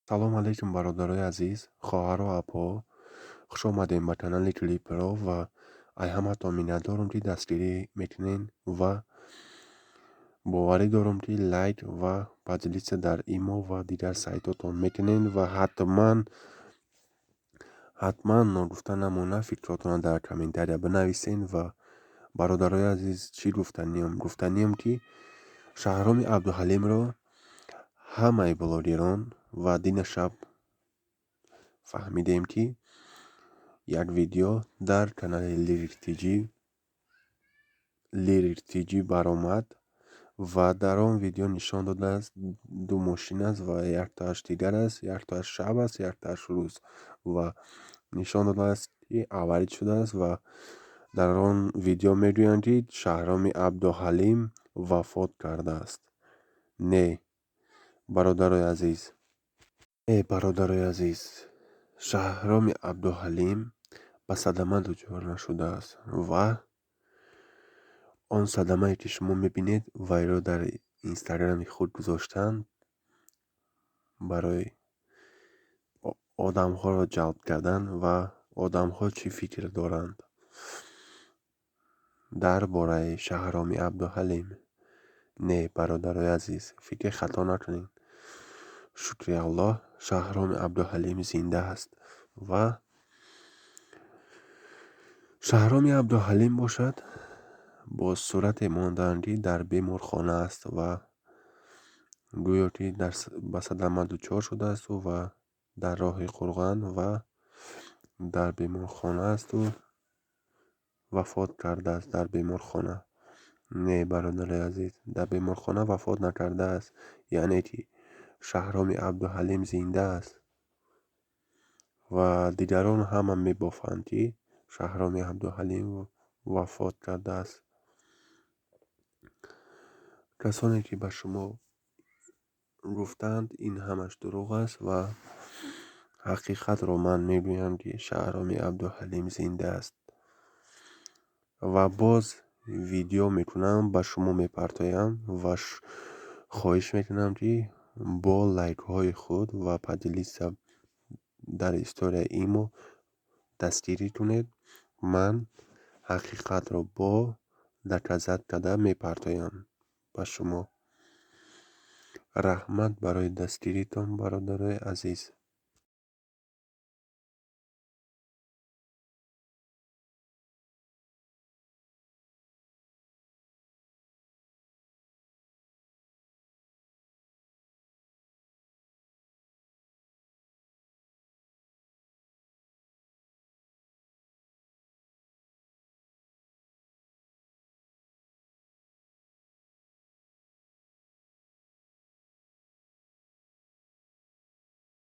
Салом алейкум, бародарои азиз, хоҳару апо. Хуш омадем ба канали Клипро ва ай ҳаматон миннатдорам, ки дастгирӣ мекунен, ва боварӣ дорам, ки лайк ва поделиться дар имо ва дигар сайтотон мекунен ва ҳатман, ҳатман, ногуфта намона, фикротонро дар комментария бинависен. Ва, бародарои азиз, чӣ гуфтаниам? Гуфтаниам, ки Шаҳроми Абдуҳалимро ҳамаи блогерон ва дина шаб фаҳмидем, ки як видео дар канали Лирик Тиҷӣ баромад ва дар он видео нишон додааст, ду мошин аст ва яктоаш дигар аст, яктоаш шаб аст, яктоаш рӯз, ва нишон додааст, ки авария шудааст. Ва дар он видео мегӯянд, ки Шаҳроми Абдуҳалим вафот кардааст. Не, бародарои азиз, не, бародарои азиз, Шаҳроми Абдуҳалим ба садама дучор нашудааст ва он садамае, ки шумо мебинед, вайро дар Инстаграми худ гузоштанд барои одамҳоро ҷалб кардан. Ва одамҳо чӣ фикр доранд дар бораи Шаҳроми Абдуҳалим? Не, бародарои азиз, фикри хато накунед. Шукри Аллоҳ, Шаҳроми Абдуҳалим зинда аст. Ва Шаҳроми Абдуҳалим бошад, бо сурате мондаанд, ки дар беморхона аст ва гӯё ки ба садама дучор шудаасту ва дар роҳи Қурған ва дар беморхона асту вафот кардааст дар беморхона. Не, бародари азиз, дар беморхона вафот накардааст, яъне ки Шаҳроми Абдуҳалим зинда аст. Ва дигарон ҳама мебофанд, ки Шаҳроми Абдуҳалим вафот кардааст. Касоне, ки ба шумо гуфтаанд, ин ҳамаш дурӯғ аст ва ҳақиқатро ман мегӯям, ки Шаҳроми Абдуҳалим зинда аст. Ва боз видео мекунам, ба шумо мепартоям ва хоҳиш мекунам, ки бо лайкҳои худ ва поделиться дар историяи имо дастгирӣ кунед. Ман ҳақиқатро бо доказать карда мепартоям ба шумо. Раҳмат барои дастгиритон, бародарои азиз.